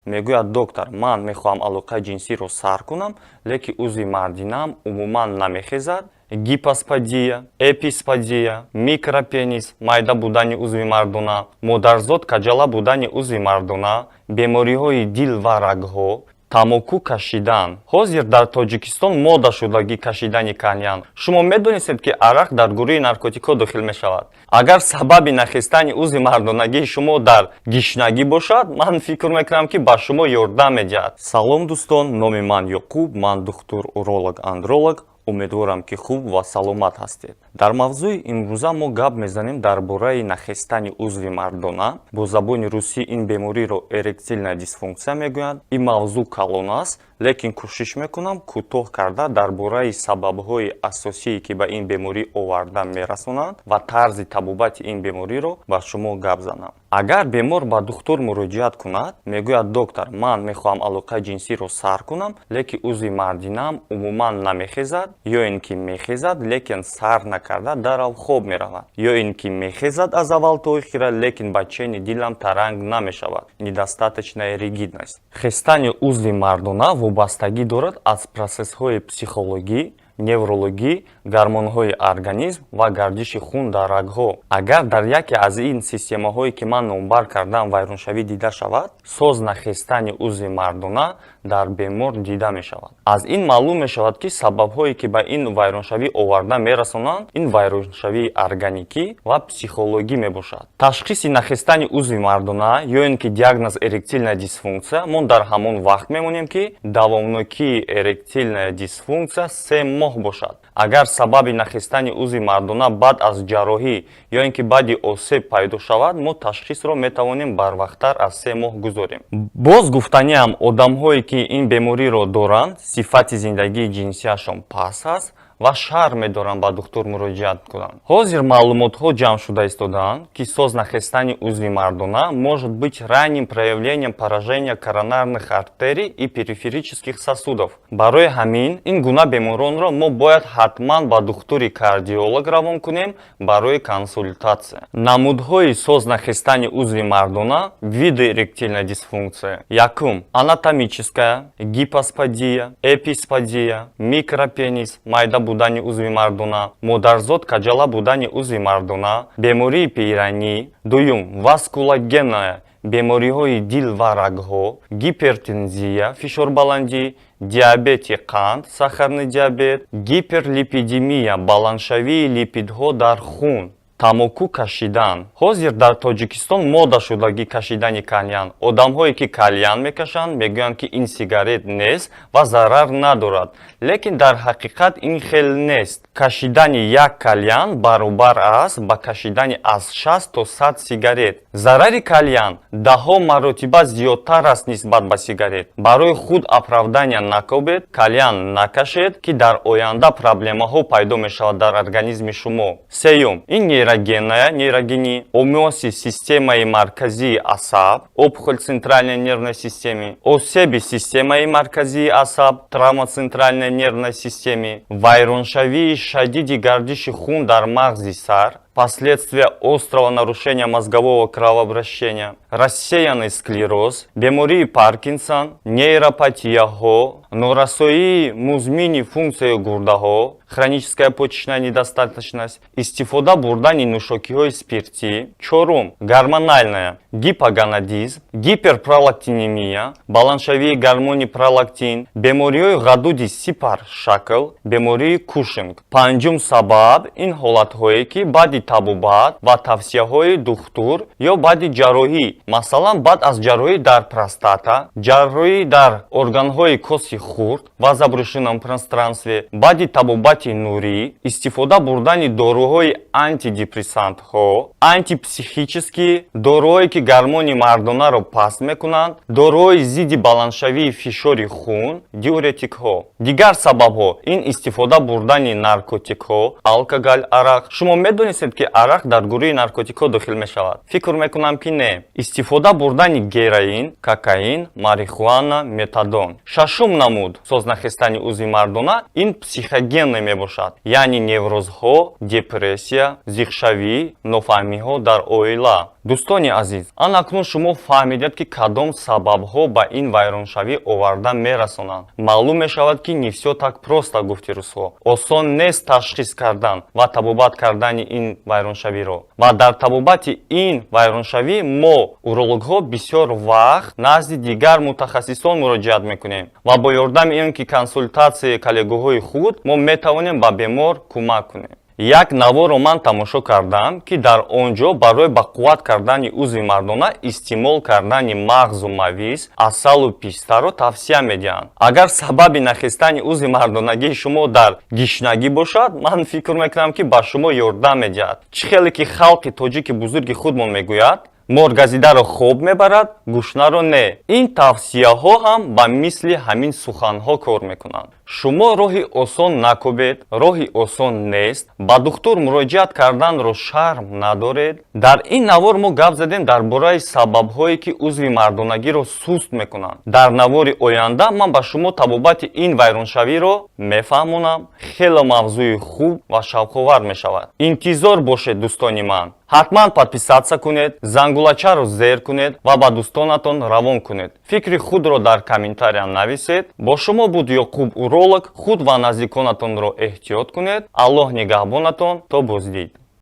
Мегӯяд: «Доктор, ман мехоҳам алоқаи ҷинсиро сар кунам, лекин узви мардинаам умуман намехезад». Гипоспадия, эписпадия, микропенис, майда будани узви мардона, модарзод каҷала будани узви мардона, бемориҳои дил ва рагҳо, тамоку кашидан. Ҳозир дар Тоҷикистон мода шудагӣ кашидани кальян. Шумо медонистед, ки арақ дар гурӯҳи наркотикҳо дохил мешавад? Агар сабаби нахестани узви мардонагии шумо дар гишнагӣ бошад, ман фикр мекунам, ки ба шумо ёрдам медиҳад. Салом, дӯстон, номи ман Ёқуб, ман духтур уролог, андролог. Умедворам, ки хуб ва саломат ҳастед. Дар мавзӯи имрӯза мо гап мезанем дар бораи нахестани узви мардона. Бо забони русӣ ин бемориро эректильная дисфункция мегӯянд. Ин мавзӯъ калон аст, лекин кӯшиш мекунам кӯтоҳ карда дар бораи сабабҳои асосие, ки ба ин беморӣ оварда мерасонанд, ва тарзи табобати ин бемориро ба шумо гап занам. Агар бемор ба духтур муроҷиат кунад, мегӯяд: «Доктор, ман мехоҳам алоқаи ҷинсиро сар кунам, лекин узви мардинаам умуман намехезад, ё ин ки мехезад, лекин сар накарда дарав хоб меравад, ё ин ки мехезад аз аввал то охира, лекин ба чени дилам таранг намешавад, недостаточная ригидность». Хестани узви мардона вобастагӣ дорад аз процессҳои психологӣ, неврологӣ, гормонҳои организм ва гардиши хун дар рагҳо. Агар дар яке аз ин системаҳое, ки ман номбар кардам, вайроншавӣ дида шавад, соз нахестани узви мардона дар бемор дида мешавад. Аз ин маълум мешавад, ки сабабҳое, ки ба ин вайроншавӣ оварда мерасонанд, ин вайроншавии органикӣ ва психологӣ мебошад. Ташхиси нахестани узви мардона ё ин ки диагноз эректильная дисфункция мо дар ҳамон вақт мемонем, ки давомнокии эректильная дисфункция 3 моҳ бошад. Агар сабаби нахестани узви мардона баъд аз ҷарроҳӣ ё ин ки баъди осеб пайдо шавад, мо ташхисро метавонем барвақттар аз 3 моҳ гузорем. Боз гуфтаниам, одамҳое, ки ин бемориро доранд, сифати зиндагии ҷинсиашон паст аст ва шарм медоранд ба духтур муроҷиат кунанд. Ҳозир маълумотҳо ҷамъ шуда истодаанд, ки соз нахестани узви мардона может быть ранним проявлением поражения коронарных артерий и периферических сосудов. Барои ҳамин ин гуна беморонро мо бояд ҳатман ба духтури кардиолог равон кунем барои консултатсия. Намудҳои соз нахестани узви мардона, виды эректильной дисфункции: якум, анатомическая, гипоспадия, эписпадия, микропенис, майда будани узви мардона, модарзод каҷала будани узви мардона, бемории пиранӣ; дуюм, васкулогенная, бемориҳои дил ва рагҳо, гипертензия, фишорбаландӣ, диабети қанд, сахарный диабет, гиперлипидемия, баландшавии липидҳо дар хун, тамоку кашидан. Ҳозир дар Тоҷикистон мода шудагӣ кашидани кальян. Одамҳое, ки кальян мекашанд, мегӯянд, ки ин сигарет нест ва зарар надорад, лекин дар ҳақиқат ин хел нест. Кашидани як кальян баробар аст ба кашидани аз 60 то 100 сигарет. Зарари кальян даҳҳо маротиба зиёдтар аст нисбат ба сигарет. Барои худ оправдания накобед, кальян накашед, ки дар оянда проблемаҳо пайдо мешавад дар организми шумо. Сеюм, ин нейрогенная, нейрогенӣ, омоси системаи марказии асаб, опухоль центральной нервной системы, осеби системаи марказии асаб, травма центральной нервной системы, вайроншавии шадиди гардиши хун дар мағзи сар, последствия острого нарушения мозгового кровообращения, рассеянный склероз, бемории Паркинсон, нейропатияҳо, норасоии музмини функсияи гурдаҳо, хроническая почечная недостаточность, истифода бурдани нӯшокиҳои спиртӣ. Чорум, гормональная, гипогонадизм, гиперпролактинемия, баландшавии гормони пролактин, бемориҳои ғадуди сипаршакл, бемории Кушинг. Панҷум сабаб, ин ҳолатҳое, ки баъди табобат ва тавсияҳои духтур ё баъди ҷарроҳӣ, масалан, баъд аз ҷарроҳӣ дар простата, ҷарроҳӣ дар органҳои коси хурд ва забрюшинном пространстве, баъди табобати нурӣ, истифода бурдани доруҳои антидепрессантҳо, антипсихический, доруҳое, ки гормони мардонаро паст мекунанд, доруҳои зидди баландшавии фишори хун, диуретикҳо. Дигар сабабҳо, ин истифода бурдани наркотикҳо, алкоголь, арақ. Шумо медонистед. Медонистед, ки арақ дар гурӯҳи наркотикҳо дохил мешавад? Фикр мекунам, ки не. Истифода бурдани героин, кокаин, марихуана, метадон. Шашум намуд сознахестани узви мардона ин психогенный мебошад, яъне неврозҳо, депрессия, зиқшавӣ, нофаҳмиҳо дар оила. Дӯстони азиз, ан акнун шумо фаҳмидед, ки кадом сабабҳо ба ин вайроншавӣ оварда мерасонанд. Маълум мешавад, ки не всё так просто, гуфти русҳо. Осон нест ташхис кардан ва табобат кардани ин вайроншавиро. Ва дар табобати ин вайроншавӣ мо, урологҳо, бисёр вақт назди дигар мутахассисон муроҷиат мекунем ва бо ёрдами он ки консултатсияи коллегаҳои худ мо метавонем ба бемор кӯмак кунем. Як наворо ман тамошо кардам, ки дар он ҷо барои ба қувват кардани узви мардона истеъмол кардани мағзу мавиз, асалу пистаро тавсия медиҳанд. Агар сабаби нахестани узви мардонагии шумо дар гишнагӣ бошад, ман фикр мекунам, ки ба шумо ёрдам медиҳад. Чӣ хеле ки халқи тоҷики бузурги худмон мегӯяд: «Моргазидаро хоб мебарад, гушнаро не». Ин тавсияҳо ҳам ба мисли ҳамин суханҳо кор мекунанд. Шумо роҳи осон накобед, роҳи осон нест. Ба духтур муроҷиат карданро шарм надоред. Дар ин навор мо гап задем дар бораи сабабҳое, ки узви мардонагиро суст мекунанд. Дар навори оянда ман ба шумо табобати ин вайроншавиро мефаҳмонам. Хеле мавзӯи хуб ва шавқовар мешавад. Интизор бошед, дӯстони ман. Ҳатман подписаться кунед, зангулачаро зер кунед ва ба дӯстонатон равон кунед. Фикри худро дар комментария нависед. Бо шумо буд Ёқуб уролог. Худ ва наздиконатонро эҳтиёт кунед. Аллоҳ нигаҳбонатон. То боздид.